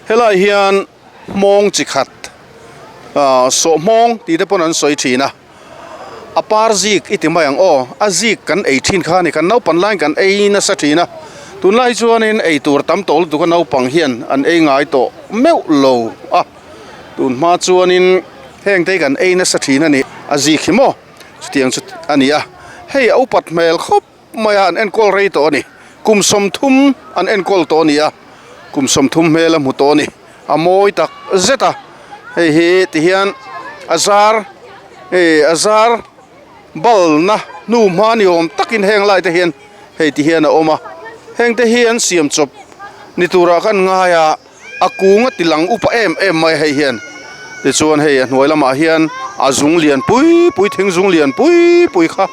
Helai hian hmawng chi khat ah sawhhmawng tih te pawn an sawi thin a a par zik i ti mai ang aw a zik kan ei thin kha a ni kan naupan laiin kan ei nasa thin a tunlai chuanin ei tur tam tawh lutuk a naupang hian an ei ngai tawh meuh lo a tun hma chuanin heng te hi kan ei nasa thin a ni a zik hi maw chutiang chu a ni a hei a upat hmel khawp. Mai a an enkawl rei tawh a ni. Kum 30 an enkawl tawh a ni a, kum 30 hmel a hmu tawh a ni. A mawi tak zet a, hei hi tihian a zar hei a zar balna hnu hma ni awm takin heng lai te hian hei tihian a awm a. Heng te hi an siam chawp ni turah khan ngai a, a kung a ti lang upa em em mai a hei hian. Tichuan hei a hnuai lamah hian a zung lian pui pui thing zung lian pui pui kha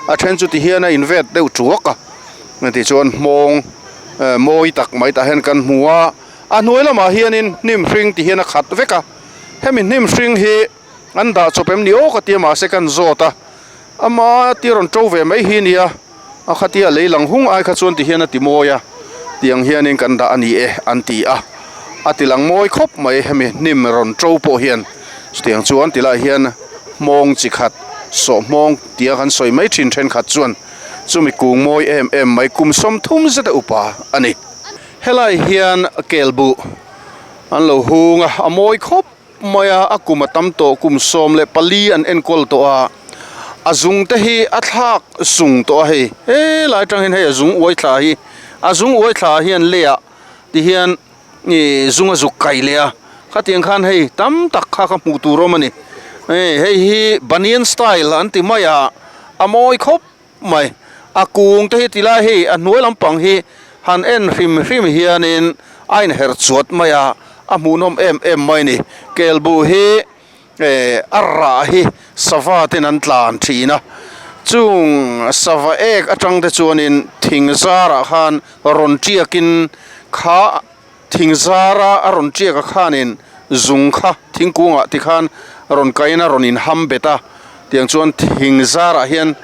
a then chu ti hian a in vet deuh tuak a tichuan hmawng eh mawi tak mai tah hian kan hmu a a hnuai lamah hianin hnim hring ti hian a khat vek a hemi hnim hring hi an dah chawp em ni aw ka tia mahse kan zawt a ama ti rawn to ve mai hi nia a khatia lei lang hung ai kha chuan ti hian a ti mawi a tiang hianin kan dah a ni e an ti a a ti lang mawi khawp mai hemi hnim rawn to pawh hian chutiang chuan ti lai hian hmawng chi khat sawh hmawng tia kan sawi mai thin thenkhat chuan chumi kung mawi em em mai kum 30 zeta upa a ni helai hian kel buh an lo hung a a mawi khawp. Mai a, a kum a tam tawh kum 14 an enkawl tawh a, a zung te hi a thlak sung tawh a hei helai atang hian hei a zung uai thla hi a zung uai thla hian leiah ti hian ih zung a zuk kai leh a khatiang khan hei tam tak kha ka hmuh tur awm a ni hei hi banian style an ti mai a a mawi khawp mai. A kung te hi ti lai hei a hnuai lampang hi han en hrim hrim hianin a inher chuat mai a, a hmuhnawm em em mai a ni. Kelbuh hi eh a rah hi sava ten an tlan thin a, chung sava ek atang te chuanin thing zarah khan rawn tiakin kha thing zara a rawn tiak a khanin zung kha thingkungah tikhan rawn kain a rawn inham bet a tiang chuan thing zarah hian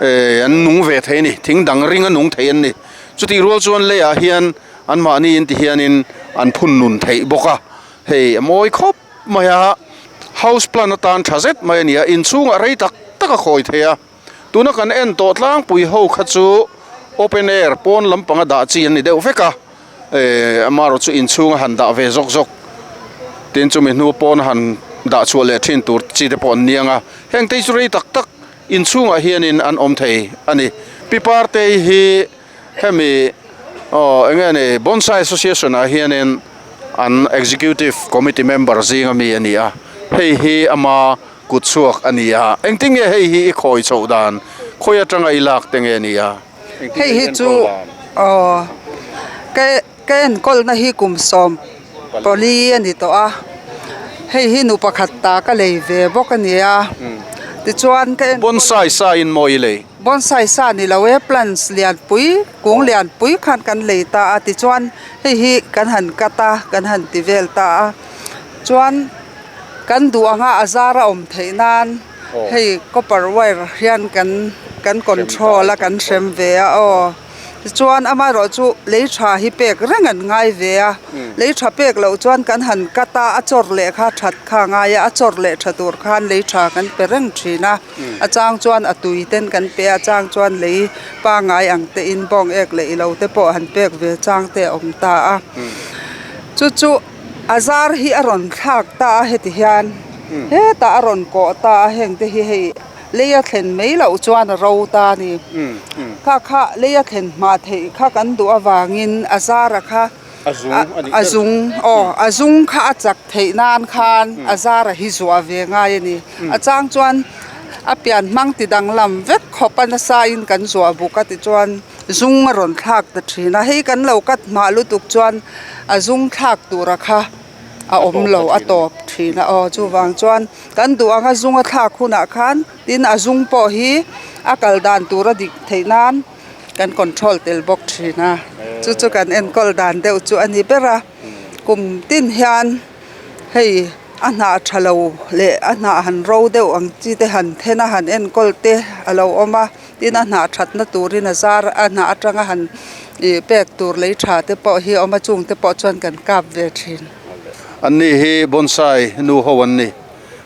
eh an nung ve thei a ni thing dang ring a nung thei an ni chutih rual chuan leiah hian anmahni in ti hianin an phun nun theih bawk a hei a mawi khawp mai a house plant atan tha zet mai a ni a inchhungah rei tak tak a khawi thei a. Tuna kan en tawh tlangpui ho kha chu open air pawn lampanga dah chi an ni deuh vek a eh amaherawh chu inchhunga han dah ve zawk zawk tin chumi hnu pawn han dah chhuah leh thin tur chi te pawh an ni ang a heng te hi chu rei tak tak inchhungah hianin an awm thei a ni pi partei hi hemi aw eng nge ni bonsai association ah hianin an executive committee member zinga mi a ni a hei hi ama Kut chhuak a ni a, engtin nge hei hi i khawi chhoh dan, khawi atanga i lak te nge ni a? Hei hi chu aw ka ka enkawlna hi kum 14 a ni tawh a, hei hi nu pakhat ta ka lei ve bawk a ni a, tichuan ka enkawl. Bonsai sa in maw i lei? Bonsai sa ni lo e, plants lianpui, kung lianpui khan kan lei ta a, tichuan hei hi kan han cut a, kan han ti vel ta a, chuan. Kan duh anga a zar a awm theih nan hei copper wire hian kan kan control a kan hrem ve a aw tichuan amaherawh chu lei tha hi pek reng an ngai ve a lei tha pek loh chuan kan han cut a a chawr leh kha that kha a ngai a a chawr leh tha tur khan lei tha kan pe reng thin a a chang chuan a tui ten kan pe a a chang chuan lei pangai ang te in bawng ek leh ilo te pawh han pek ve chang te a awm ta a chu chu. A zar hi a rawn thlak ta a heti hian hetah a rawn kawh ta a heng te hi hei lei a thlen mai loh chuan a ro ta a ni kha kha lei a thlen hma theih kha kan duh avangin a zar a kha a zung aw a zung kha a chak theih nan khan a zar a hi zuah ve ngai a ni a chang chuan a pian hmang ti danglam vek khawp a nasa in kan zuah buk a tichuan. Zung a rawn thlak ta thin a, hei kan lo cut hmah lutuk chuan a zung thlak tura kha a awm lo a tawp thin a aw chuvang chuan kan duh anga zung a thlak hunah khan tin a zung pawh hi a kal dan tura dik theih nan kan control tel bawk thin a chu chu kan enkawl dan deuh chu a ni ber a kum tin hian hei a hnah tha lo leh a hnah han ro deuh ang chi te han then a han enkawl te a lo awm a. Tin a hnah thatna turin a zar a hnah atanga han ih pek tur lei tha te pawh hi a awm a chung te pawh chuan kan kap ve thin. An ni hi bonsai nu ho an ni.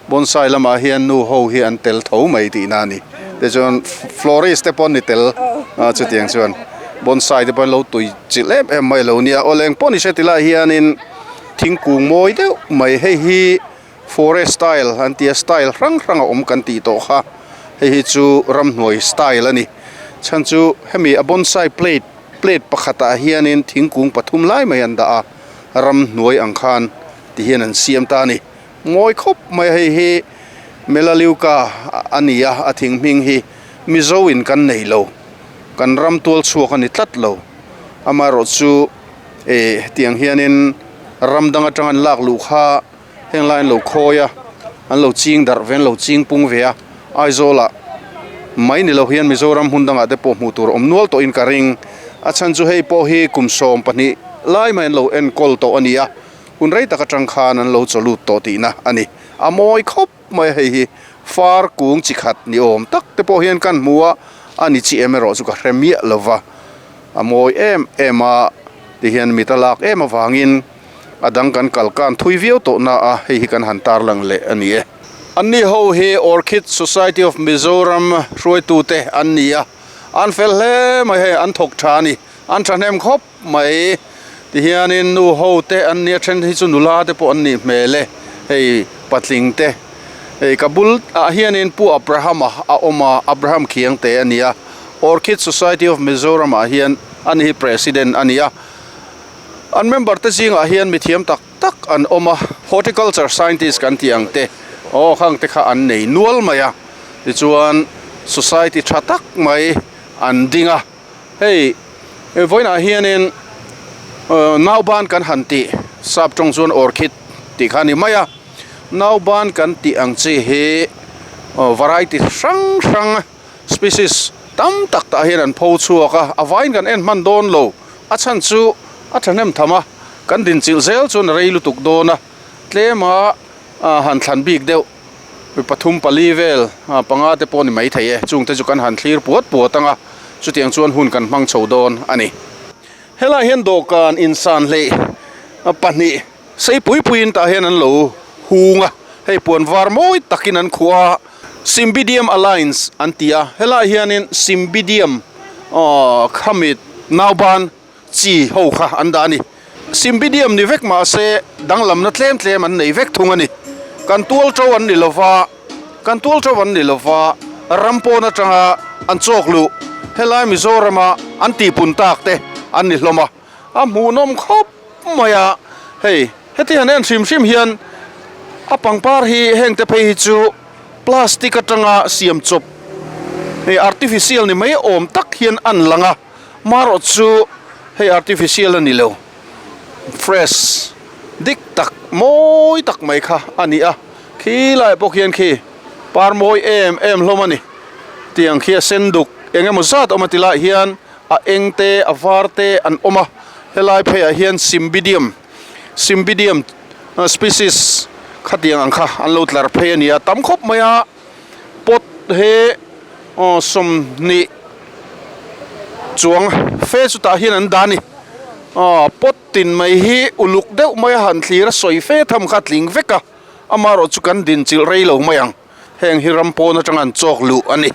Bonsai lamah hian nu ho hi an tel tho mai tihna a ni. Tichuan florist te pawh an ni tel a chutiang chuan bonsai te pawh an lo tui chilh em em mai lo nia. Aw leng pawh ni se tilai hianin thingkung mawi deuh mai hei hi forest style an tia style hrang hrang a awm kan tih tawh kha hei hi chu ramhnuai style a ni. Chhan chu hemi a bonsai plate plate pakhatah hianin thingkung pathum lai mai an dah a ramhnuai ang khan ti hian an siam ta a ni. Mawi khawp mai a hei hi Melaleuca a ni a, a thing hming hi Mizo in kan nei lo, kan ram tual chhuak a ni tlat lo. Amaherawh chu eh hetiang hianin ram dang atang an lak luh kha heng lai an lo khawi a, an lo ching darh ve, an lo ching pung ve a, Aizawlah mai ni lo hian Mizoram hmun dangah te pawh hmuh tur awm nual tawhin ka ring. A chhan chu hei pawh hi kum 12 lai mai an lo enkawl tawh a ni a. Hun rei tak atang khan an lo chaw lut tawh tihna a ni. A mawi khawp mai a hei hi far kung chi khat ni awm tak te pawh hian kan hmu a, a ni chi em erawh chu ka hre miah lo va. A mawi em em a ti hian mit a lak em avangin a dang kan kal kan thui viau tawh na a hei hi kan han tarlang leh a ni e. Anni ho hi Orchid Society of Mizoram hruaitute an ni a, an fel hle mai hei an thawk tha a ni, an thahnem khawp. Mai ti hianin nu ho te an nia then hi chu nula te pawh an nih hmel e hei patling te hei ka bul ah hianin pu Abraham a a awm a Abraham khiang te a ni a Orchid Society of Mizoram ah hian ani hi president a ni a an member te zingah hian mithiam tak tak an awm a horticulture scientist kan tih ang te aw khang te kha an nei nual mai a tichuan society tha tak mai an ding a. Hei vawiinah hianin nauban kan han tih sap tawng chuan orchid tih kha a ni mai a, nauban kan tih ang chi hi variety hrang hrang species tam tak tah hian an pho chhuak a, a vaiin kan en hman dawn lo, a chhan chu a thahnem tham a, kan dinchilh zel chuan a rei lutuk dawn a, tlema han thlan bik deuh. Mi pathum pali vel panga te pawh ni mai thei e, chungte chu kan han thlir puat puat ang a, chutiang chuan hun kan hmang chho dawn a ni. Helai hian dawhkan insan hleih pahnih sei pui puiin tah hian an lo hung a, hei puan var mawi takin an khuah a, Cymbidium Alliance an ti a, helai hianin Cymbidium khamit nauban chi ho kha an dah a ni. Cymbidium ni vek mahse danglamna tlem tlem an nei vek thung a ni. Kan tual to an ni lova, kan tual to an ni lova, ram pawn atanga an chawk luh helai Mizorama an tihpun tak te an ni hlawm a, a hmuhnawm khawp mai a. Hei heti han en hrim hrim hian a pangpar hi heng te phei hi chu plastic atanga siam chawp hei artificial ni mai awm tak hian an lang a. Marawh chu hei artificial a ni lo, fresh dik tak mawi tak mai kha a ni a, khi laiah pawh khian khi par mawi em em hlawm a ni, tiang khi a sen duk eng emaw zat a awm a ti laiah hian a eng te a var te an awm a, helai pheiah hian cymbidium cymbidium species khatiang ang kha an lo tlar phei a ni a, tam khawp mai a pot he aw 20 chuang fe chutah hian an dah a ni aw pot tin mai hi uluk deuh mai a han thlir a sawi fe tham kha a tling vek a amaherawh chu kan din chilh rei lo mai ang heng hi ram pawn atanga an chawk luh a ni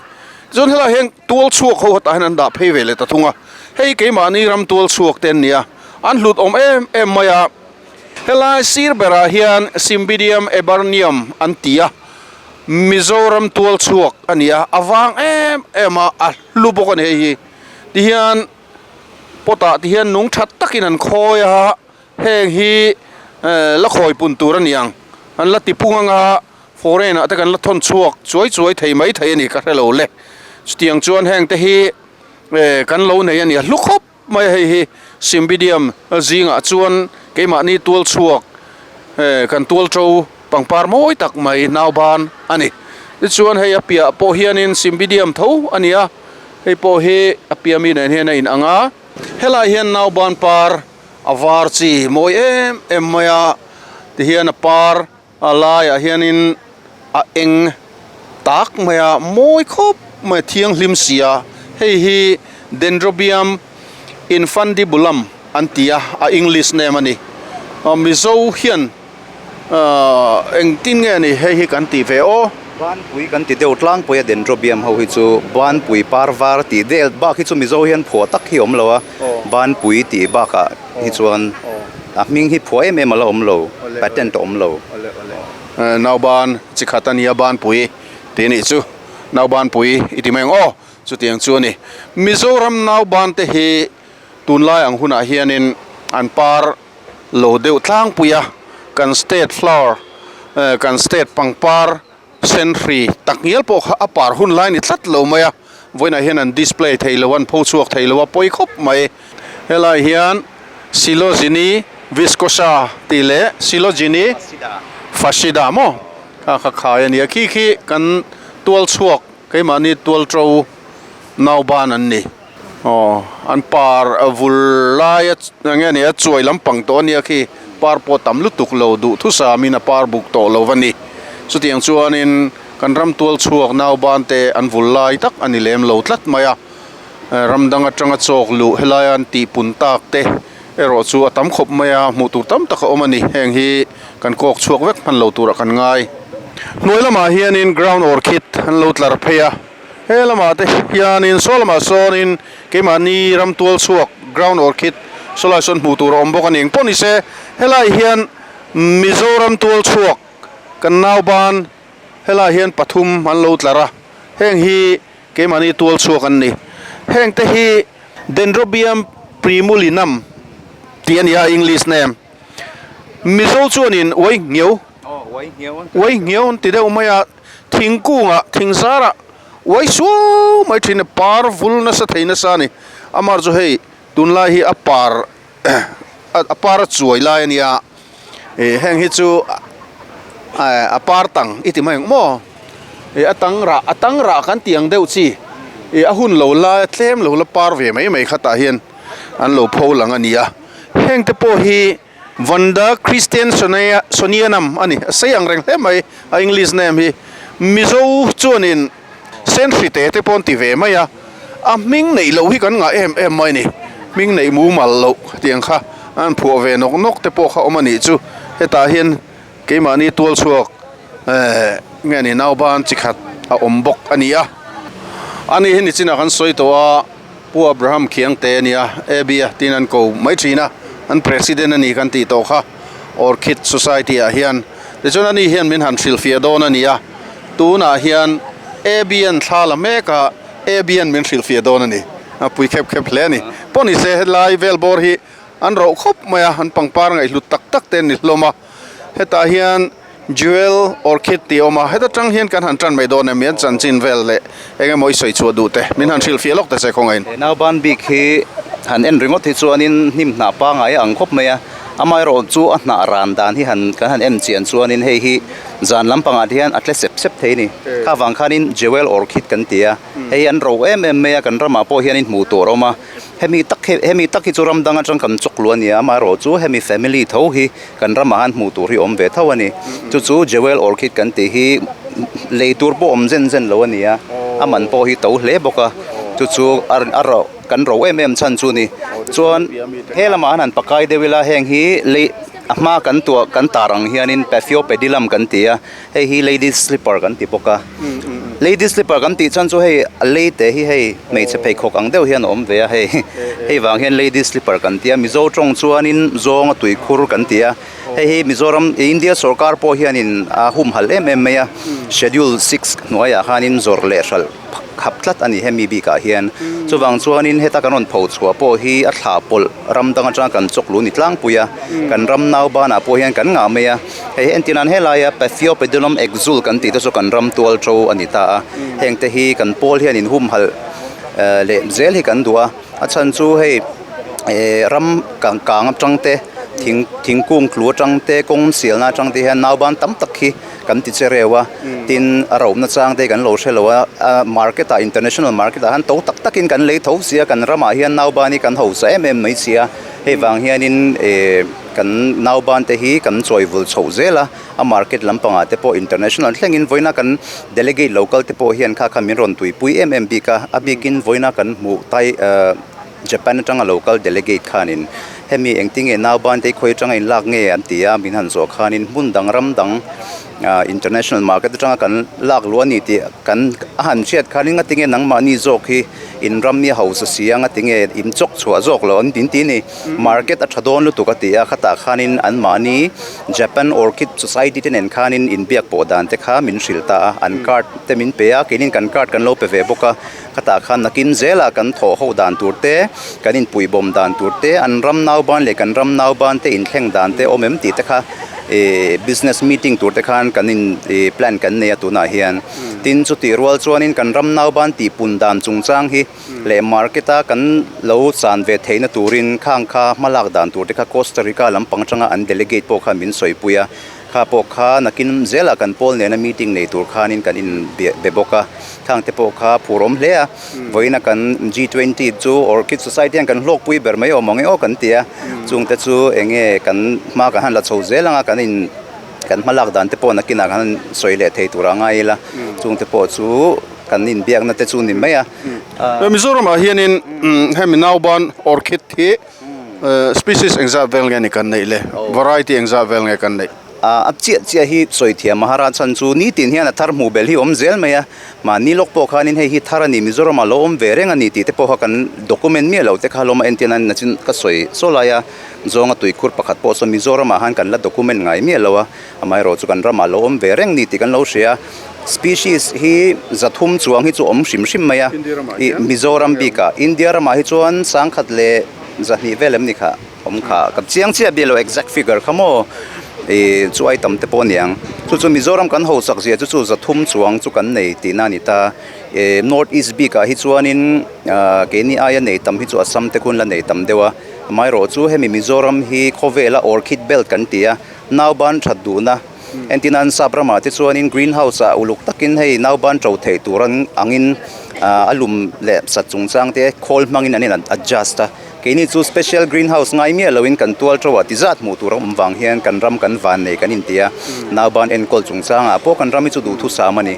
chuan helaiah hian tual chhuak ho hetah hian an dah phei ve leh ta thung a hei keimahni ram tual chhuak te an ni a an hlut awm em em mai a helai sir berah hian cymbidium eburneum an ti a. Mizoram tual chhuak a ni a, a vang em em a, a hlu bawk a ni hei hi. Tihian pot ah tihian nung tha takin an khawi a, heng hi la khawi pun tur a ni ang. An la ti pung anga foreign ah te kan la thawn chhuak chuai chuai thei mai thei a ni ka hre lo le. Chutiang chuan heng te hi kan lo nei a ni a, hlu khawp mai a hei hi Cymbidium zingah chuan keimahni tual chhuak kan tual to pangpar mawi tak mai nauban a ni. Tichuan hei a piah pawh hianin Cymbidium tho a ni a, hei pawh hi a piah mi nen hian a inang a. Helai hian nauban par a var chi mawi em em mai a, tihian a par A laiah hianin a eng tak mai a, mawi khawp mai a, thianghlim si a. Hei hi Dendrobium infundibulum an ti a, a English name a ni. Mizo hian Ahh engtin nge ni hei hi kan tih ve aw. Banpui kan ti deuh tlangpui a Dendrobium ho hi chu banpui par var tih del bak hi chu Mizo hian phuah tak hi a awm lo a, banpui tih bakah hi chuan a hming hi phuah em em a la awm lo, patent a awm lo. Nauban chi khat a nia banpui tih a nih chu, naubanpui i ti mai ang aw, chutiang chu a ni. Mizoram nauban te hi tunlai ang hunah hianin an par lo deuh tlangpui a, kan state flower kan state pangpar senhri tak ngial pawh kha a par hun lai ni tlat lo mai a, vawiinah hian an display thei lo a, an pho chhuak thei lo a, pawi khawp mai. Helai hian Coelogyne viscosa tih leh Coelogyne fascida maw kha kha khai a ni a, khi khi kan tual chhuak keimahni tual to nauban an ni. Aw an par vul lai a eng nge ni a chuai lampang tawh a nia khi par pawh tam lutuk lo duh thusam in a par buk tawh lo a ni chutiang chuanin kan ram tual chhuak nauban te an vul lai tak a ni lem lo tlat mai a ram dang atanga chawk luh helai a an tih pun tak te erawh chu a tam khawp mai a hmuh tur tam tak a awm a ni heng hi kan kawk chhuak vek hman lo turah kan ngai hnuai lamah hianin ground orchid an lo tlar phei a. He lamah te hianin saw lamah sawnin keimahni ram tual chhuak ground orchid saw lai sawn hmuh tur a awm bawk a ni. Engpawh ni se helai hian Mizoram tual chhuak kan nauban helai hian pathum an lo tlar a, heng hi keimahni tual chhuak an ni. Heng te hi Dendrobium primulinum tih a ni a English name. Mizo chuanin uai nghiau uai nghiau an ti deuh mai a. Thingkungah thing zarah uai suau mai thin a par vul nasa thei nasa a ni. Amar chu hei tunlai hi a par a par a chuai lai a nia ih heng hi chu a par tang i ti mai ang maw ih a tang rah a tang rah kan tih ang deuh chi ih a hun lo lai a tlem lo la par ve mai mai khatah hian an lo pho lang a ni a heng te pawh hi. Vanda Christian Sonianam a ni. A sei ang reng hle mai a English name hi. Mizo chuanin Senhri te te pawh an ti ve mai a, a hming neih loh hi kan ngah em em mai a ni. Hming neih mumal loh tiang kha an phuah ve nawk nawk te pawh kha awm a nih chu. Hetah hian keimahni tual chhuak eh nge ni nauban chi khat a awm bawk a ni a. Ani hi nichinah kan sawi tawh a. Pu Abraham Khiangte a nia, AB a tiin an ko mai thin a, an President a ni kan tih tawh kha Orchid Society ah hian. Tichuan ani hian min han hrilhfiah dawn a ni a, tunah hian AB an thla la mek a, AB an min hrilhfiah dawn a ni. A pui khep khep hle a ni. Pawh ni se helai vel bawr hi an roh khawp mai a, an pangpar ngaihhlut tak tak te an ni hlawm a. Hetah hian Jewel Orchid tih a awm a, heta tang hian kan han tan mai dawn em? An chanchin vel leh eng emaw i sawi chhuah duh te min han hrilhfiah lawk ta che khawngain. He nauban bik hi han en ringawt hi chuanin hnim hnah pangai a ang khawp mai a, amaherawh chu a hnah ran dan hi han kan han en chian chuanin hei hi zan lampangah te hian a tle sep sep thei a ni. Kha vang khanin Jewel Orchid kan ti a, hei hi an ro em em mai a, kan ramah pawh hianin hmuh tur a awm a, hemi tak hi hemi tak hi chu ram dang atang kan chawk luh a ni a, amaherawh chu hemi family tho hi Kan ramah han hmuh tur hi awm ve tho a ni. Chu chu Jewel Orchid kan tih hi lei tur pawh awm zen zen lo a ni a, a man pawh hi to hle bawk a, chu chu a ro kan ro em em chhan chu a ni. Chuan he lamah han han pakai deuh ila heng hi lei a hma kan tuah kan tar ang hianin Paphiopedilum kan ti a, hei hi ladies slipper kan ti bawk a. Ladies slipper kan tih chuan chu hei a lei te hi hei hmeichhe pheikhawk ang deuh hian a awm ve a hei hei vang hian ladies slipper kan ti a Mizo tawng chuanin zawnga tuikhur kan ti a hei hi Mizoram India sorkar pawh hianin a humhalh em em mai a schedule six hnuaiah khanin zawrh leh hralh khap tlat a ni hemi bikah hian chuvang chuanin heta kan rawn pho chhuah pawh hi a thla pawlh ram dang atanga kan chawk luh ni tlangpui a kan ram nau banah pawh hian kan ngah mai a hei entir nan helaia Paphiopedilum exul kan tih te chu kan ram tual to a ni ta a heng te hi kan pawl hian in humhalh leh zel hi kan duh a a chhan chu hei eh ram kang kang atang te thing thingkung tlu atang te kawng sialna atang te hian nauban tam tak hi kan ti che reu a tin a rohna chang te kan lo hre lo a a market ah international market ah han to tak tak in kan lei tho sia kan ramah hian nauban hi kan hausa em em mai sia hei vang hianin eh kan nauban te hi kan chawi vul chhoh zel a a market lampangah te pawh international thlengin vawiina kan delegate lo kal te pawh hian kha kha min rawn tuipui em em bik a a bikin vawiina kan hmuh tai eh Japan atanga lo kal delegate khanin. Hemi engtinge nauban te hi khawi atanga inlak nge an ti a, min han zawh khanin hmun dang ram dang ah international market atanga kan lak luh a ni tih kan a han hriat khanin ngatinge nangmahni zawk hi in ram hi a hausa si a ngatinge in chawk chhuah zawk loh an ti a ni. Market a tha dawn lutuk a ti a, khatah khanin anmahni Japan Orchid Society te nen khanin inbiak pawh dan te kha min hrilh ta a, an card te min pe a, keinin kan card kan lo pe ve bawk a. Khatah khan nakin zelah kan thawh ho dan tur te, kan inpuihbawm dan tur te, an ram nauban leh kan ram nauban te inthleng dan te awm em tih te kha ih business meeting tur te khan kan in ih plan kan nei a tunah hian. Tin chutih rual chuanin kan ram nauban tihpun dan chungchang hi leh market a kan lo chan ve theihna turin khang kha hmalak dan tur te kha Costa Rica lampang atanga an delegate pawh khan min sawipui a. Kha pawh kha nakin zelah kan pawl nena meeting nei tur khanin kan in be bawk a, khang te pawh kha phur awm hle a, vawiina kan G20 chu Orchid Society hian kan hlawkpui ber mai awm ang e aw kan ti a, chung te chu eng nge kan hma kan han la chho zel ang a, kan in kan hma lak dan te pawh nakinah kan han sawi leh thei tur a ngai ila, chung te pawh chu kan inbiakna te chu ni mai a. Mizoramah hianin hemi nauban Orchid hi. Species engzat vel nge ni kan neih le? Variety engzat vel nge kan neih? A chiah chiah hi sawi thiam a har a, chhan chu nitin hian a thar hmuh belh hi awm zel mai a, mahni lawk pawh khanin hei hi thar a ni, Mizoramah lo awm ve reng a ni tih te pawh kha kan document miah lo te kha lawm a entir nan nachin ka sawi saw lai a, zawnga tuikhur pakhat pawh saw Mizoramah khan kan la document ngai miah lo a, amaherawh chu kan ramah lo awm ve reng ni tih kan lo hria a, species hi 300 chuang hi chu awm hrim hrim mai a, ih Mizoram bikah India ramah hi chuan sangkhat leh 200 vel em ni kha awm kha ka chiang chiah bial lo exact figure kha maw ih chu ai tam te pawh a niang chu chu Mizoram kan hausak zia chu chu 300 chuang chu kan nei tihna a ni ta ih North East bikah hi chuanin ah keini aia nei tam hi chu Assam te khuan la nei tam deuh a amaherawh chu hemi Mizoram hi khawvela orchid belt kan ti a. Nauban that duhna entir nan sap ramah te chuanin green house ah uluk takin hei nauban to theih tur an angin a lum leh sat chungchang te khawl hmangin an in adjust a keini chu special green house ngai miah loin kan tual to ah ti zat hmuh tur a awm vang hian kan ram kan van nei kan inti a nauban enkawl chungchangah pawh kan ram hi chu duhthusam a ni.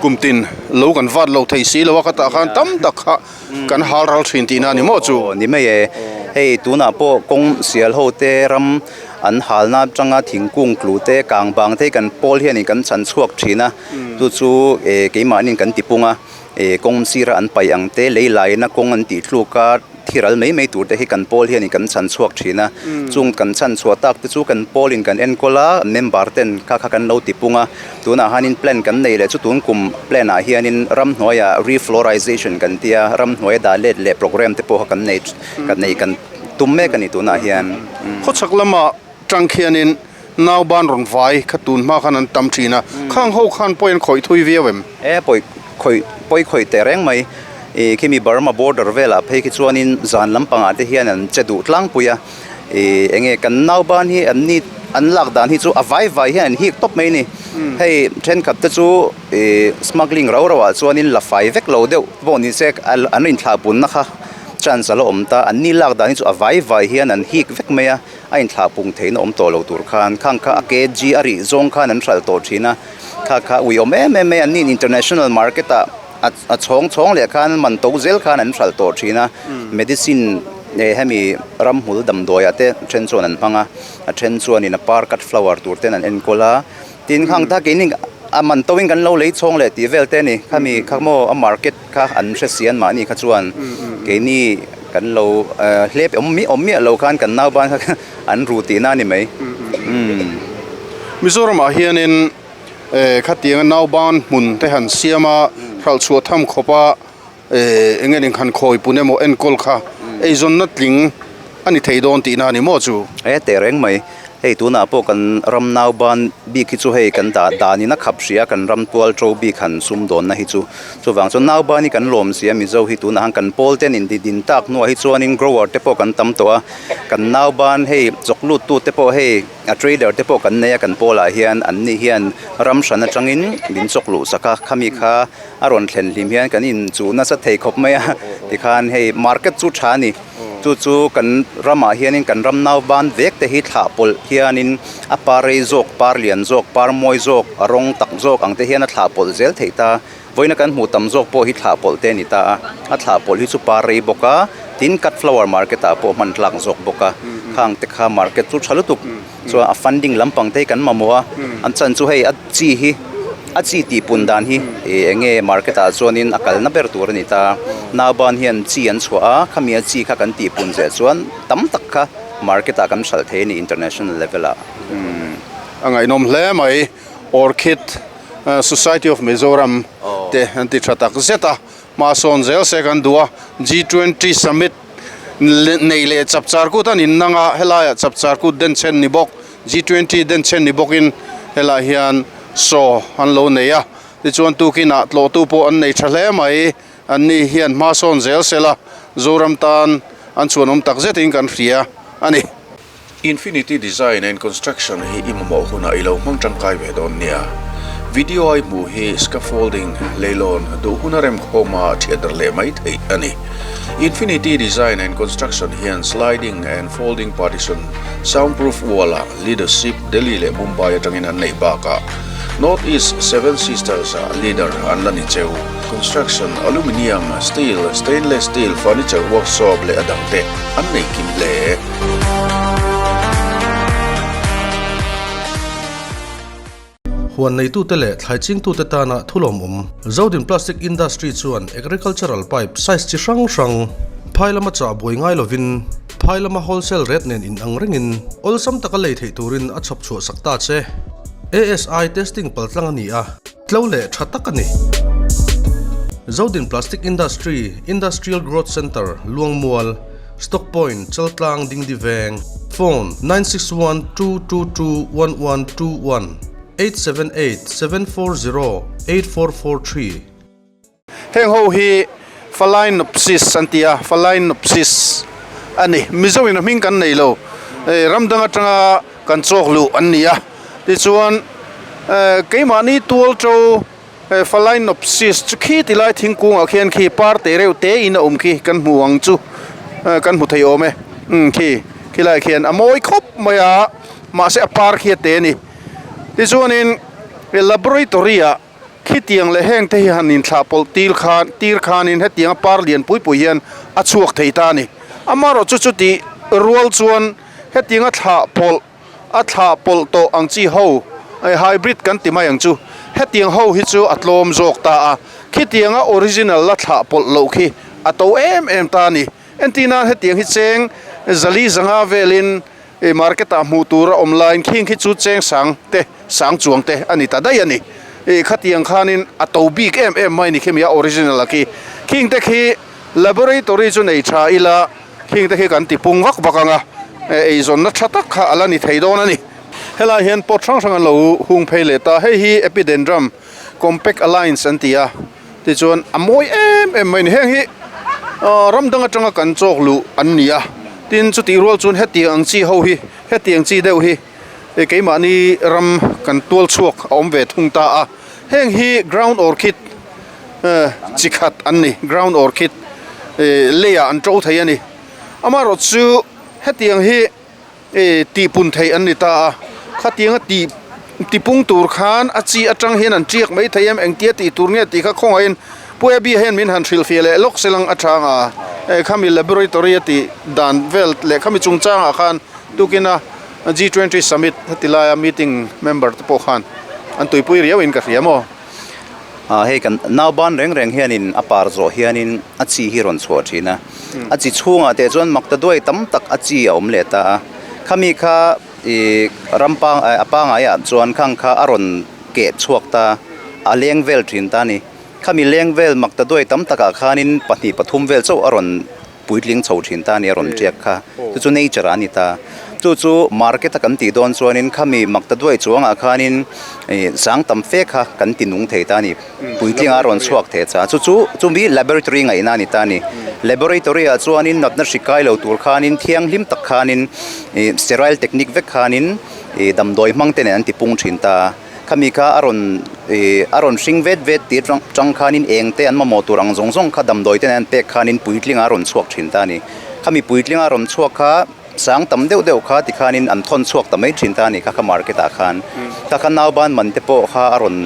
Kum tin lo kan vat lo thei si lo a khatah khan tam tak kha Kan hal ral thin tihna a ni maw chu? Aw ni mai e. Hei tunah pawh kawng sial ho te ram an halna atanga thingkung tlu te kang bang te hi kan pawl hianin kan chhan chhuak thin a. Chu chu eh keimahniin kan tipung a, eh kawng sira an paih ang te lei laina kawng an tih thluk a thi ral mai mai tur te hi kan pawl hianin kan chhan chhuak thin a. Chung kan chhan chhuah tak te chu kan pawlin kan enkawl a, member ten kha kha kan lo tipung a. Tunah hianin plan kan nei leh chu tun kum plan ah hianin ramhnuaiah reflorization kan tia ramhnuaia dah let leh program te pawh kha kan nei kan nei kan tum mek a ni tunah hian. Khawchhak lama tang khianin nauban rawn vai kha tun hma khan an tam thin a, khang ho khan pawi an khawih thui viau em? E pawi khawih pawi khawih teh reng mai ih khimi Burma border velah phei khi chuanin zan lampangah te hian an che duh tlangpui a. Ih eng nge kan nauban hi an ni an lak dan hi chu a vai vai hian an hik tawp mai a ni. Hei thenkhat te chu ih smuggling rau rauah chuanin la fai vek lo deuh pawh ni se an inthlah punna kha chance a la awm ta. An ni lak dan hi chu a vai vai hian an hik vek mai a, a inthlah pung theihna awm tawh lo tur khan. Khang kha a kg a rih zawng khan an hralh tawh thin a, kha kha ui awm em em mai a. An ni international market ah a chhawng chhawng leh khan man to zel khan an hralh tawh thin a, medicine eh hemi ramhmul damdawiah te then chuan an hmang a, a then chuanin a par cut flower tur ten an enkawl a, tin khang ta keini a man to in kan lo lei chhawng leh tih vel te a ni, khami kha maw a market kha an hre si an mahni kha chuan keini kan lo hlep awm miah awm miah lo khan kan nauban kha an ru tihna a ni mai. Mizoramah hianin. Eh khatianga nauban hmun te han siam a, hralh chhuah tham khawp a eh eng nge han khawi pun emaw enkawl kha eizawnna tling a ni thei dawn tihna a ni maw chu? E teh reng mai, hei tunah pawh kan ram nauban bik hi chu hei kan dah danin a khap hria kan ram tual to bik han sum dawnna hi chu chuvang chuan nauban hi kan lawm si a Mizo hi tunah han kan pawl ten in din tak hnuah hi chuanin grower te pawh kan tam tawh a, kan nauban hei chawk lut tu te pawh hei. A trader te pawh kan nei a kan pawlah hian an ni hian ram hran atangin min chawk luh sak a khami kha a rawn thlen hlim hian kan inchuh nasa thei khawp mai a tikhan hei market chu tha a ni chu chu kan ramah hianin kan ram nau ban vek te hi thlah pawlh hianin a par rei zawk par lian zawk par mawi zawk a rawng tak zawk ang te hian a thlah pawlh zel theih ta. Vawiina kan hmuh tam zawk pawh hi thlah pawlh te a ni ta a, a thlah pawlh hi chu par rei bawk a, tin cut flower market ah pawh hman tlak zawk bawk a, khang te kha market chu tha lutuk chuan a funding lampang te hi kan mamawh a, an chan chu hei a chi hi a chi tih pun dan hi ih eng nge market ah chuanin a kalna ber tur a ni ta a, nauban hian chi an chhuah a, khami a chi kha kan tih pun zeh chuan tam tak kha market ah kan hralh thei a ni international level ah. A ngaihnawm hle mai Orchid Society of Mizoram te an ti tha tak zet a, hma sawn zel se kan duh a, G20 Summit nei leh chapchar kut an innang a, helaiah chapchar kut denchhen ni bawk, G20 denchhen ni bawkin helaiah hian show an lo nei a, tichuan tukinah tlawhtu pawh an nei tha hle mai, an ni hian hma sawn zel sela Zoram tan an chhuanawm tak zetin kan hria a ni. Infinity Design and Construction hi i mamawh hunah i lo hmang tangkai ve dawn nia. Video a i hmuh hi scaffolding, leilawn, duh huna remkhawma thiatder leh mai theih a ni. Infinity Design and Construction hian sliding and folding partition, soundproof wall-ah leadership Delhi leh Mumbai atangin an neih bakah North East Seven Sisters-ah leader an la ni cheu. Construction, aluminium, steel, stainless steel, furniture workshop leh a dangte an nei kim hle. Huan neitute leh thlai chingtute tana thulawmawm Zodin Plastic Industry chuan agricultural pipe size chi hrang hrang phai lama chah buai ngai lovin phai lama wholesale rate nen inang rengin awlsam taka lei theih turin a chhawp chhuah sak ta che. ASI testing paltlang a ni a, tlo leh tha tak a ni. Zodin Plastic Industry, Industrial Growth Centre, Luangmual, Stock Point, Chaltlang Dingdi Veng, Phone, 9612221121, 8787408443. Heng ho hi Phalaenopsis an ti a, Phalaenopsis a ni. Mizo in a hming kan nei lo, ram dang atanga kan chawk luh an ni a. Tichuan keimahni tual to He Phalaenopsis chu khi ti lai thingkungah khian khi par te reuh te in a awm khi kan hmu ang chu kan hmu thei awm e umm khi khilaiah khian a mawi khawp mai a mahse a par khi a te a ni tichuanin he laboratory ah khitiang leh heng te hi han inthlah pawlh tir khan tir khanin hetiang a par lian pui pui hian a chhuak thei ta a ni amaherawhchu chu chuti rual chuan hetiang a thlah pawlh A thlah pawlh tawh ang chi ho, hybrid kan ti mai ang chu, hetiang ho hi chu a tlawm zawk ta a, khitianga original la thlah pawlh loh khi a to em em ta a ni. Entirnan hetiang hi cheng zali zanga velin market ah hmuh tur a awm laiin khing khi chu cheng sang te, sang chuang te a ni ta daih a ni. Khatiang khanin a to bik em em mai a ni khimi a original a khi. Khing te khi laboratory chu nei tha ila. Khing te khi kan ti pung vak vak ang a, eizawnna tha tak kha a la ni thei dawn a ni. Helai hian pot hrang hrang an lo hung phei leh ta, hei hi Epidendrum Compact Alliance an ti a, tichuan a mawi em em mai a ni. Heng hi ram dang atanga kan chawk luh an ni a, tin chutih rual chuan hetiang ang chi ho hi, hetiang chi deuh hi keimahni ram kan tual chhuak a awm ve thung ta a, heng hi Ground Orchid chi khat an ni ground orchid leiah an to thei a ni amaherawh chu hetiang hi tihpun theih an ni ta a khatianga tih tipung tur khan a chi atang hian an tiak mai thei em engtia tih tur nge tih kha khawngaihin Pu Abby hian min han hrilhfiah leh lawk se lang atang a khami laboratory a tih dan vel leh khami chungchangah khan tukina G20 summit heti laia meeting member te pawh khan an tuipui riauin ka hria maw. Ah hei kan nauban reng reng hianin a par zawh hianin a chi hi rawn chhuah thin a, a chi chhungah teh chuan makta duai tam tak a chi a awm leh ta a, khami kha ih ram pang a pangaiah chuan khang kha a rawn keh chhuak ta a leng vel thin ta a ni, khami leng vel makta duai tam takah khanin pahnih pathum vel chauh a rawn. puitling chho thin ta a ni a rawn tiak kha chu chu nature ah a ni ta chu chu market a kan tih dawn chuanin khami makta duai chuangah khanin ih sang tam fe kha kan ti nung thei ta a ni puitling a rawn chhuak thei cha chu chu chumi laboratory ngaihna a ni ta a ni laboratory ah chuanin natna hri kai lo tur khanin thianghlim tak khanin ih sterile technique vek khanin ih damdawi hmang te nen an ti pung thin ta. Khami kha a rawn ih a rawn hring vet vet tih atang tang khanin eng te an mamawh tur ang zawng zawng kha damdawi te nen an pek khanin puitling a rawn chhuak thin ta a ni. Khami puitling a rawn chhuak kha sang tam deuh deuh kha tikhanin an thawn chhuak ta mai thin ta a ni kha kha market ah khan. Kha kha nauban man te pawh kha a rawn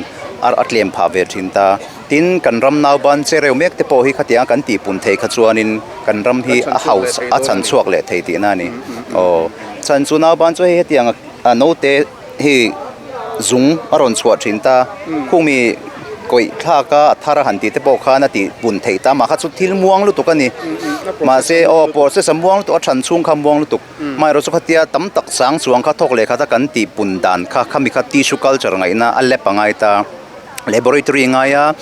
a tlem phah ve thin ta. Tin, kan ram nauban che reuh mek te pawh hi khatianga kan tihpun thei kha chuanin kan ram hi a hausa a chhan chhuak leh thei tihna a ni. Aw, chhan chu nauban chu hei hetiang a naute hi zung a rawn chhuah thin ta, khumi kawih thlak a a thar a han tih te pawh khan a tih pun theih ta, mah kha chu thil muang lutuk a ni. Mahse, aw process a muang lutuk a than chhung kha a muang lutuk. Amaherawhchu khatia tam tak chang chuang kha thawk leh khat a kan tih pun dan kha khami kha tissue culture ngaihna a lab a ngai ta. Laboratory a ngai a,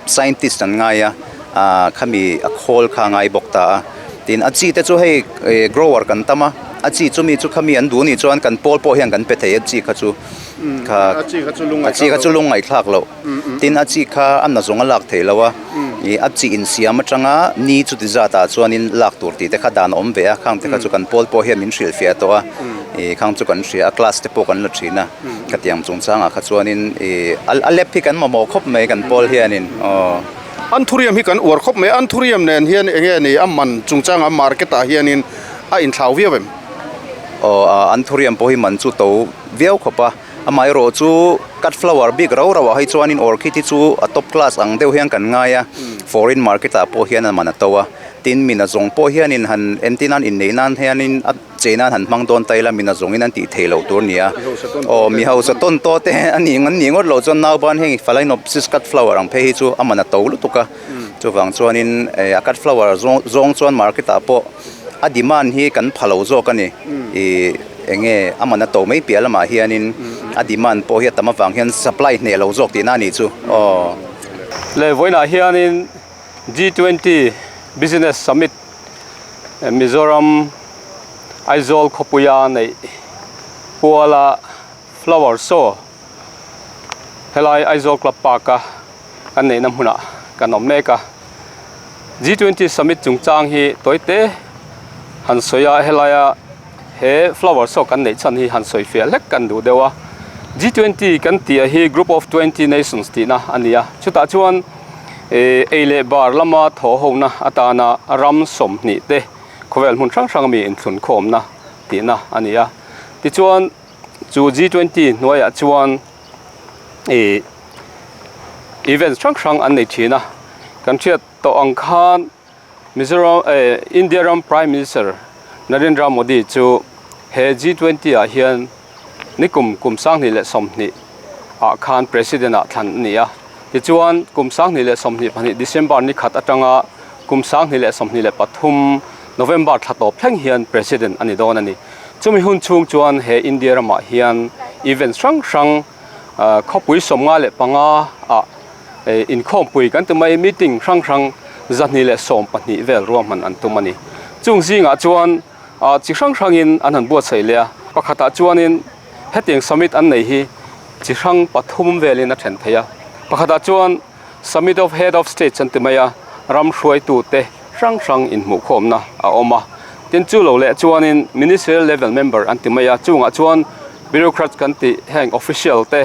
scientist an ngai a, ah khami a khawl kha a ngai bawk ta a. Tin a chi te chu hei eh grower kan tam a, a chi chumi chu khami an duh anih chuan kan pawl pawh hian kan pe thei a chi kha chu kha A chi kha chu lung a chi kha chu lung ngaihthlak loh. Tin a chi kha a na zawng a lak theih loh a, ih a chi insiam atanga ni chuti zat ah chuanin lak tur tih te kha dan a awm ve a, khang te kha chu kan pawl pawh hian min hrilhfiah tawh a, ih khang chu kan hria a class te pawh kan la thin a. Khatiang chungchangah kha chuanin ih a lab hi kan mamawh khawp mai kan pawl hianin aw. Anthurium hi kan uar khawp mai, Anthurium nen hian eng nge ni a man chungchangah market ah hianin a inthlau viau em? Aw a Anthurium pawh hi man chu to viau khawp a, amaherawh chu cut flower bik rau rauh ah hi chuanin orchid hi chu a top class ang deuh hian kan ngai a, foreign market ah pawh hian a man a to a, tin min a zawng pawh hianin han entir nan inneih nan hianin a. Chei nan han hmang dawn ta ila min a zawngin an tih theih loh tur a ni a. Aw mi hausa tawn tawh te a nih an nih ngawt loh chuan nauban heng phalaenopsis cut flower ang phei hi chu a man a to lutuk a. Chuvang chuanin a cut flower zawng chuan market ah pawh a demand hi kan pha lo zawk a ni. Ih eng nge a man a to mai piah lamah hianin a demand pawh hi a tam avang hian supply hneh lo zawk tihna a nih chu aw. Leh vawiinah hianin G20 Business Summit Mizoram Aizawl khawpuia neih puala flower show helai Aizawl Club Park a kan neihna hmunah kan awm mek a. G20 Summit chungchang hi tawite han sawi a, helaia he flower show kan neih chhan hi han sawi fiah hlek kan duh deuh a. G20 kan tih hi Group of 20 Nations tihna a ni a, chutah chuan Ei leh bar lama thaw hona atana ram 20 te khawvel hmun hrang hrang ami inthlun khawmna tihna a ni a. Tichuan chu G20 hnuaiah chuan ih events hrang hrang an nei thin a. Kan hriat tawh ang khan Mizoram eh India ram Prime Minister Narendra Modi chu he G20 ah hian Nikum kum 2020 ah khan President ah thlan a ni a. Tichuan, kum 2022 December ni khat atanga kum 2023 November thla tawp thleng hian President a ni dawn a ni. Chumi hun chhung chuan he India ramah hian events hrang hrang khawpui 55 ah inkhawmpui kan ti mai meeting hrang hrang 212 vel ruahman an tum a ni. Chung zingah chuan ah chi hrang hrangin an han buatsaih leh a, pakhatah chuanin hetiang summit an nei hi chi hrang pathum velin a then thei a, pakhatah chuan summit of head of states an ti mai a, ram hruaitute hrang hrang inhmuhkhawmna a awm a, tin chu lo leh chuanin ministerial level member an ti mai a, chungah chuan bureaucrats kan tih heng official te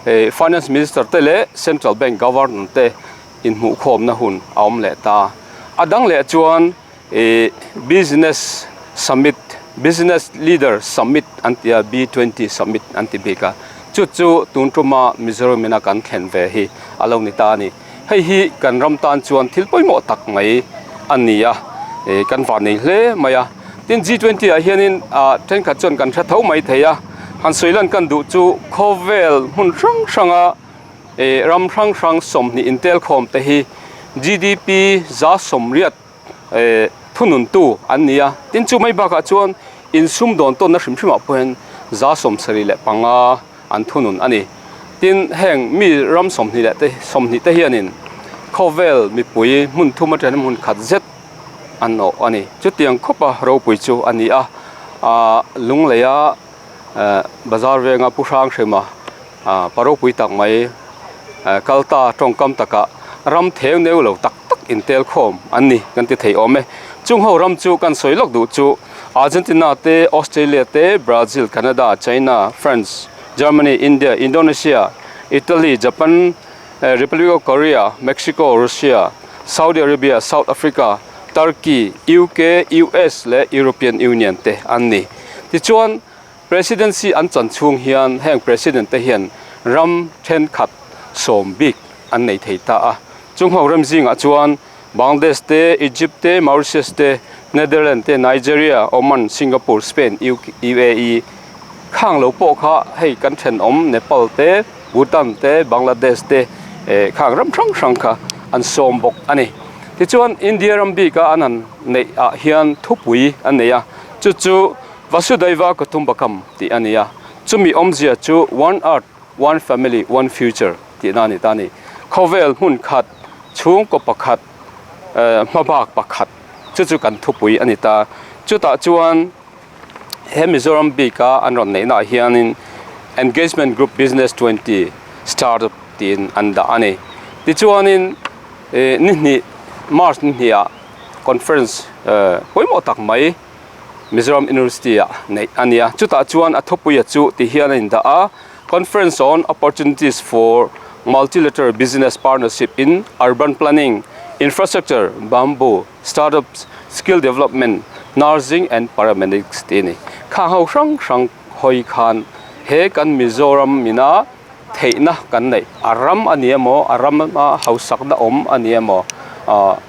eh finance minister te leh central bank governor te inhmuhkhawmna hun a awm leh ta, a dang leh chuan. Ih business summit business leader summit an ti a B 20 summit an ti bik a chu chu tun tuma Mizoram ina kan thlen ve hi a lo ni ta a ni hei hi kan ram tan chuan thil pawimawh tak mai a ni a ih kan van nei hle mai a tin G 20 ah hianin ah thenkhat chuan kan hre tho mai thei a han sawi lan kan duh chu khawvel hmun hrang hranga ih ram hrang hrang 20 intel khawm te hi G_D_P 80% Thununtu an ni a, tin chu mai bakah chuan insum dawn tawnna hrim hrimah pawh hian 75% an thunun a ni. Tin, heng mi ram 20 leh te 20 te hianin khawvel mipui hmun thum atangin hmun khat zet an awh a ni. Chutiang khawpa ropui chu a ni a, Lungleia bazar venga Pu Hranghrima pa ropui tak mai kal ta tawngkam takah ram theu neu lo tak tak intel khawm an ni kan ti thei awm e. Chung ho ram chu kan sawi lawk duh chu Argentina te, Australia te, Brazil, Canada, China, France, Germany, India, Indonesia, Italy, Japan, Republic of Korea, Mexico, Russia, Saudi Arabia, South Africa, Turkey, UK, US leh European Union te an ni. Tichuan Presidency an chan chhung hian heng President te hian ram thenkhat sawm bik an nei thei ta a. Chung ho ram zingah chuan Bangladesh te, Egypt te, Mauritius te, Netherlands te, Nigeria, Oman, Singapore, Spain, UAE khang lo pawh kha hei kan thenawm Nepal te, Bhutan te, Bangladesh te eh khang ram hrang hrang kha an sawm bawk a ni. Tichuan India ram bika an han neih ah hian thupui an nei a, chu chu Vasudhaiva Kutumbakam tih a ni a, chumi awmzia chu One Earth, One Family, One Future tihna a ni ta a ni. Khawvel hmun khat, chhungkaw pakhat, eh hmabak pakhat chu chu kan thupui a ni ta. Chutah chuan he Mizoram bika an rawn neihnaah hianin Engagement Group Business 20 Startup tiin an dah a ni. Tichuanin eh ni hnih March ni hniha conference eh pawimawh tak mai Mizoram University ah neih a ni a. Chutah chuan a thupuia chu ti hian a indah a, Conference on Opportunities for Multilateral Business Partnership in Urban Planning, Infrastructure, Bamboo, Startups, Skill Development, Nursing and Paramedics tih a ni. Khang ho hrang hrang hawi khan he kan Mizoram ina theihna kan neih a ram a ni emaw a ram a hausakna awm a ni emaw ah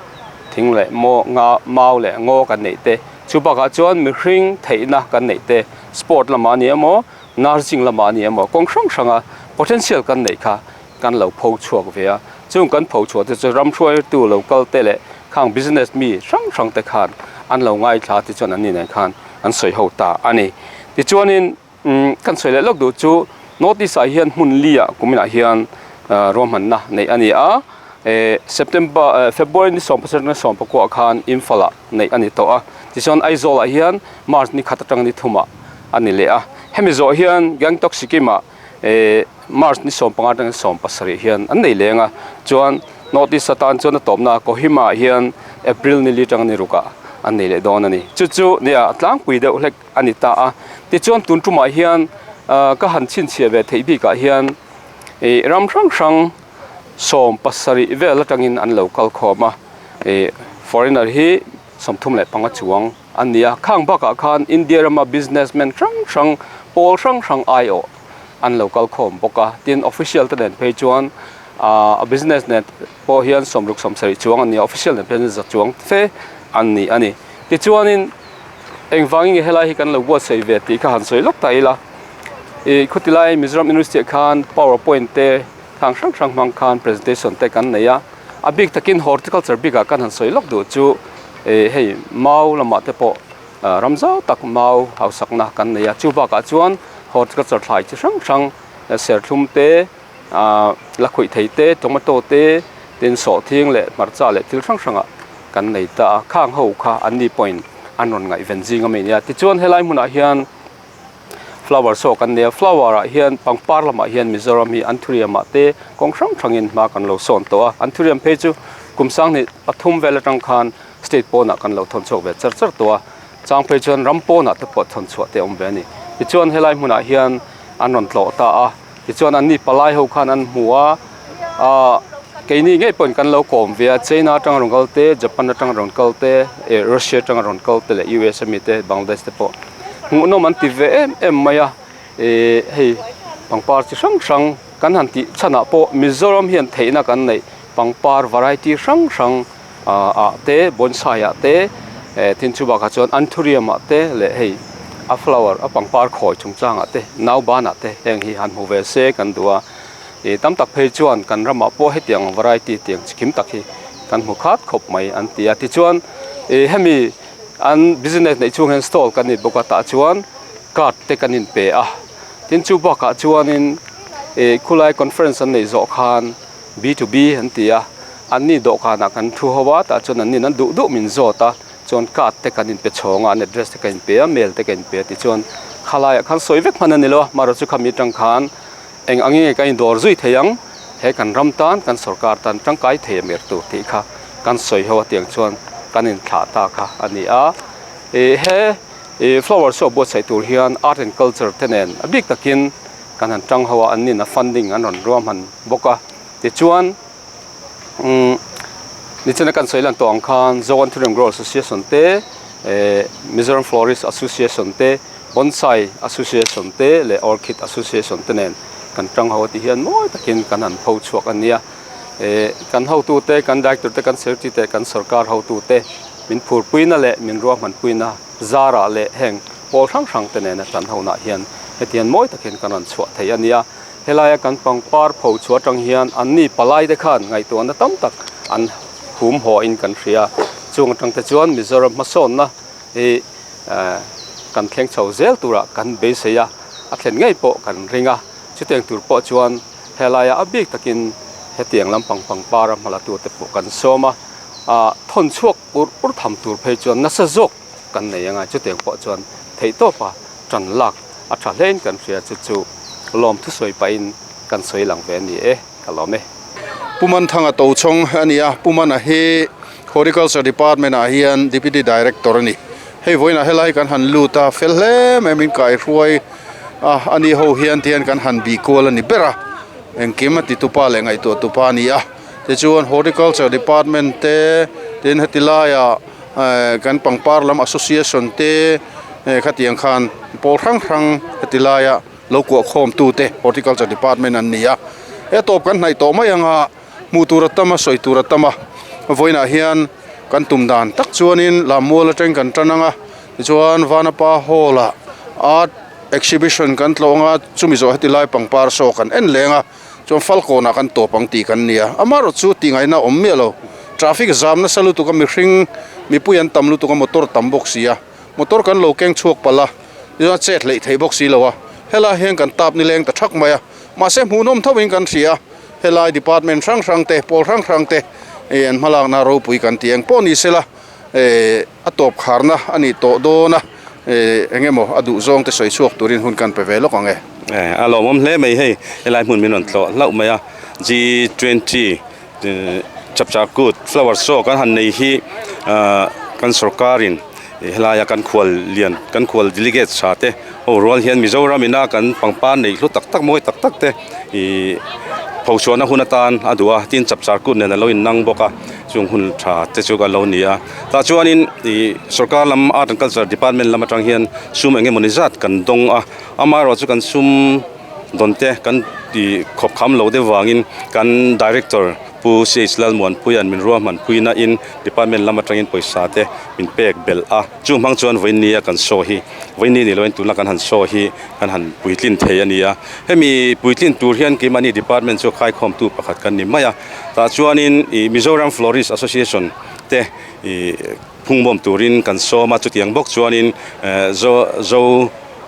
thing leh maw nga mau leh ngaw kan neih te chu bakah chuan mihring theihna kan neih te sport lamah a ni emaw nursing lamah a ni emaw kawng hrang hranga potential kan neih kha kan lo pho chhuak ve a chung kan pho chhuah te chu ram hruaitu lo kal te leh khang business mi hrang hrang te khan an lo ngaithla tichuan an ni nen khan an sawi ho ta a ni tichuanin Umm kan sawi leh lawk duh chu North East ah hian hmun li ah kumin ah hian ruahmanna neih a ni a, eh September eh February ni 10 atanga 19 ah khan Imphal ah neih a ni tawh a, tichuan Aizawl ah hian March ni khat atanga ni thum ah a ni leh a, hemi zawh hian Gangtok Sikkim ah eh March ni 15 atanga 17 hian an nei leng a, chuan North East atan chuan a tawpna Kohima ah hian April ni li atanga ni ruk ah an nei leh dawn a ni, chu chu nia tlangpui deuh hlek. a ni ta a. Tichuan tun tumah hian ka han chhinchhiah ve theih bikah hian ih ram hrang hrang 70 vel atangin an lo kal khawm a, ih foreigner hi 35 chuang an ni a. Khang bakah khan India rama businessman hrang hrang pawl hrang hrang aiawh an lo kal khawm bawk a. Tin official te nen phei chuan ah a business nen pawh hian 60 70 chuang an ni a, official nen phei chuan za chuang fe an ni a ni. Tichuanin. Engvangin nge helai hi kan lo buatsaih ve tih kha han sawi lawk ta ila. Ih khuti lai Mizoram University ah khan power point te thang hrang hrang hmang khan presentation te kan nei a. A bik takin horticulture bikah kan han sawi lawk duh chu ih hei mau lamah te pawh ram zau tak mau hausakna kan nei a. Chu bakah chuan horticulture thlai chi hrang hrang serthlum te ah la khawih thei te tomato te tin sawhthing leh hmarcha leh thil hrang hrangah kan nei ta a khang ho kha an ni pawhin an rawn ngaihven zing a mi nia tichuan helai hmunah hian flower saw kan nei a flower ah hian pangpar lamah hian Mizoram hi anthurium ah te kawng hrang hrangin hma kan lo sawn tawh a anthurium phei chu kum sanghnih pathum vel atang khan state pawnah kan lo thawn chhuak ve char char tawh a chang phei chuan ram pawnah te pawh thawn chhuah te a awm ve a ni tichuan helai hmunah hian an rawn tlawh ta a. Tichuan an ni palai ho khan an hmu a, ah keini ngei pawhin kan lo kawm ve a, China atanga rawn kal te, Japan atanga rawn kal te, eh Russia atanga rawn kal te leh US ami te, Bangladesh te pawh hmuhnawm an ti ve em em mai a, eh hei pangpar chi hrang hrang kan han tih chhanah pawh Mizoram hian theihna kan neih pangpar variety hrang hrang ah ah te bonsai ah te eh tin chu bakah chuan anthurium ah te leh hei a flower a pangpar khawi chungchang ah te nauban ah te heng hi han hmu ve se kan duh a ih tam tak phei chuan kan ramah pawh hetiang variety tiang chi kim tak hi kan hmu khat khawp mai an ti a tichuan ih hemi an business neih chhung hian stall kan ni bawk a tah chuan card te kan inpe a tin chu bakah chuanin ih khulai conference an neih zawh khan. B to B an ti a, anni dawhkanah kan thu ho a, tah chuan anni'n an duh duh min zawt a, chuan card te kan inpe chhawng a, an address te ka inpe a, mail te ka inpe a tichuan khalaiah khan sawi vek hman a ni lo a, marawh chu khami atang khan eng ang nge kan indawr zui thei ang, he kan ram tan, kan sorkar tan tangkai thei a mir tur tih kha kan sawi ho a tiang chuan kan inthlah ta kha a ni a, ih he ih flower show buatsaih tur hian art and culture te nen a bik takin. Kan han tang ho a, an nin a funding an rawn ruahman bawk a. Tichuan, umm nichina kan sawi lan tawh ang khan Zoan Thuriam Grow Association te, eh Mizoram Florist Association te, Bonsai Association te leh Orchid Association te nen. kan tang ho a ti hian mawi takin kan han pho chhuak a nia. Eh kan hotute, kan director te, kan secretary te, kan sorkar hotute min phurpuina leh min ruahmanpuina zarah leh heng pawl hrang hrang te nena tan honah hian heti hian mawi takin kan rawn chhuah thei a nia. Helaia kan pangpar pho chhuah atang hian anni palai te khan ngaihtuahna tam tak an hum haw in kan hria. Chung atang te chuan Mizoram hmasawnna hi kan thleng chho zel turah kan beisei a, a thlen ngei pawh kan ring a. Chutiang tur pawh chuan helaia a bik takin hetiang lampang pangpara hmalatute pawh kan sawm a, ah thawn chhuak ur ur tham tur phei chuan nasa zawk kan nei anga chutiang pawh chuan theihtawpa tan lak a tha hlein kan hria chu chu lawm thusawi pahin kan sawi lang ve a ni e, ka lawm e. Pu Manthanga Tochhawng a ni a, Pu Mana hi Horticulture Department ah hian Deputy Director a ni. Hei vawiinah helai kan han lut a, fel hle mai min kaihruai a, a ni ho hian tihian kan han bih kual a ni ber a, engkim a ti tupa leh ngaihtuah tupa a ni a. Tichuan Horticulture Department te tin heti laiah eh kan pangpar lam association te eh khatiang khan pawl hrang hrang heti laia lo kuah khawm tute Horticulture Department an ni a. He tawp kan hnaih tawh mai anga hmuh tur a tam a, sawi tur a tam a, vawiinah hian kan tum dan tak chuanin Lammual atang kan tan ang a, tichuan Vanapa Hall ah Art Exhibition kan tlawh ang a, chumi zawh heti lai pangpar saw kan en leng a, chuan Falkawnah kan tawp ang tih kan ni a, amaherawh chu tih ngaihna a awm miah lo, traffic zam nasa lutuk a, mihring mipui an tam lutuk a, motor tam bawk si a, motor kan lo keng chhuak palh a, tichuan chet hleih theih bawk si lo a, helai hian kan tap nileng ta thak mai a, mahse hmuhnawm tho in kan hria a. Helai department hrang hrang te, pawl hrang hrang te ih an hmalakna ropui kan tih eng pawh ni sela eh a tawp kharna a nih tawh dawn a, eh eng emaw a duh zawng te sawi chhuak turin hun kan pe ve lawk ang e. Eh a lawmawm hle mai hei, helai hmun min rawn tlawh hlauh mai a, G twenty chapchar kut flower show kan han nei hi ah kan sorkarin helaia kan khual lian kan khual delegate tha te ho rual hian Mizoram ina kan pangpar neih hlu tak tak mawi tak tak te ih phochhuahna hun atan a duh a tin chapchar kut nen a lo innang bawk a chung hun tha te chu a lo ni a tah chuanin ih sorkar lam art and culture department lam atang hian sum eng emawni zat kan dawng a amaherawh chu kan sum dawn te kan tih khawp kham lo deuh vangin kan director Pu CH Lalmuanpuia'n min ruahman puina in department lam atangin pawisa te min pek belh a, chu hmang chuan vawiinni a kan show hi vawiinni ni loin tuna kan han show hi kan han puitlin thei a ni a, hemi puitlin tur hian keimahni department chu khaikhawmtu pakhat kan ni mai a, tah chuanin ih Mizoram Florist Association te ih phungbawm turin kan sawm a, chutiang bawk chuanin eh zo zo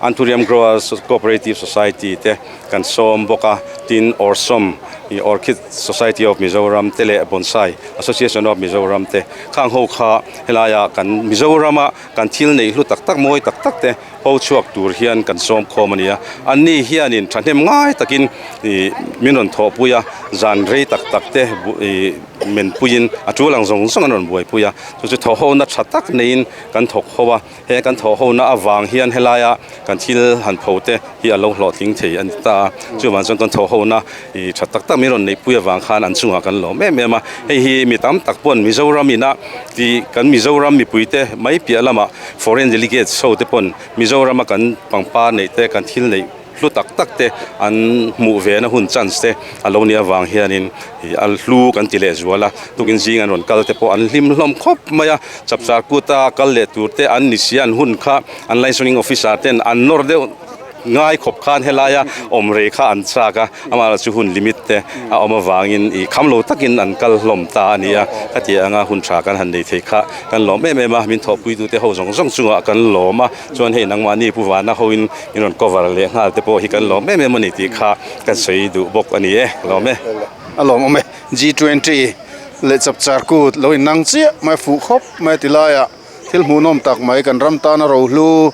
Anthurium Growers Cooperative Society te kan sawm bawk a, tin Orsom ih Orchid Society of Mizoram te leh Bonsai Association of Mizoram te khang ho kha helaia kan Mizorama kan thil neih hlu tak tak mawi tak tak te ho chhuak tur hian kan sawm khawm a ni a, anni hianin thahnem ngai takin ih min rawn thawhpui a, zan rei tak tak te ih men puiin a tul ang zawng zawng an rawn buaipui a, chu chu thawhhona tha tak neiin kan thawk ho a. He kan thawh hona avang hian helaia kan thil han pho te hi a lo hlawhtling thei a ni ta a, chuvang chuan kan thawh hona ih tha tak tak min rawn neihpui avang khan an chungah kan lawm em em a, hei hi mi tam tak pawn Mizoram ina tih kan Mizoram mipui te mai piah lamah foreign delegates ho te pawn Mizorama kan pangpar neih te kan thil neih hlu tak tak te an hmuh ve na hun chance te a lo nih avang hianin ih a hlu kan ti leh zual a tukin zing an rawn kal te pawh an hlim hlawm khawp mai a chapchar kuta kal leh tur te an ni si a an hun kha an licensing officer ten an nawr deuh ngai khawp khan helaia awm rei kha an chak a amaherawhchu chu hun limit te a awm avangin ih kham lo takin an kal hlawm ta a ni a khati anga hun tha kan han nei thei kha kan lawm em em a min thawhpui tute ho zawng zawng chungah kan lawm a. Chuan hei nangmahni Pu Vana hoin in rawn cover leh nghal te pawh hi kan lawm em em a ni tih kha kan sawi duh bawk a ni e, lawm e. A lawmawm e, G20 leh chapchar kut lo innang chiah mai fuh khawp mai ti laiah thil hmuhnawm tak mai kan ram tana rohlu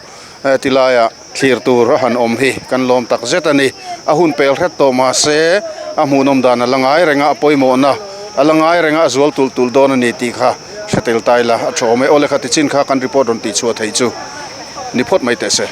ti laiah thlir tur a han awm hi kan lawm tak zet a ni. A hun pel hret tawh mahse a hmuhnawm dan a la ngai reng a, a pawimawhna a la ngai reng a, a zual tulh tulh dawn a ni tih kha Hre tel ta ila a tha awm e. Aw lekha tichin kha kan report rawn tihchhuah theih chu ni phawt mai teh se.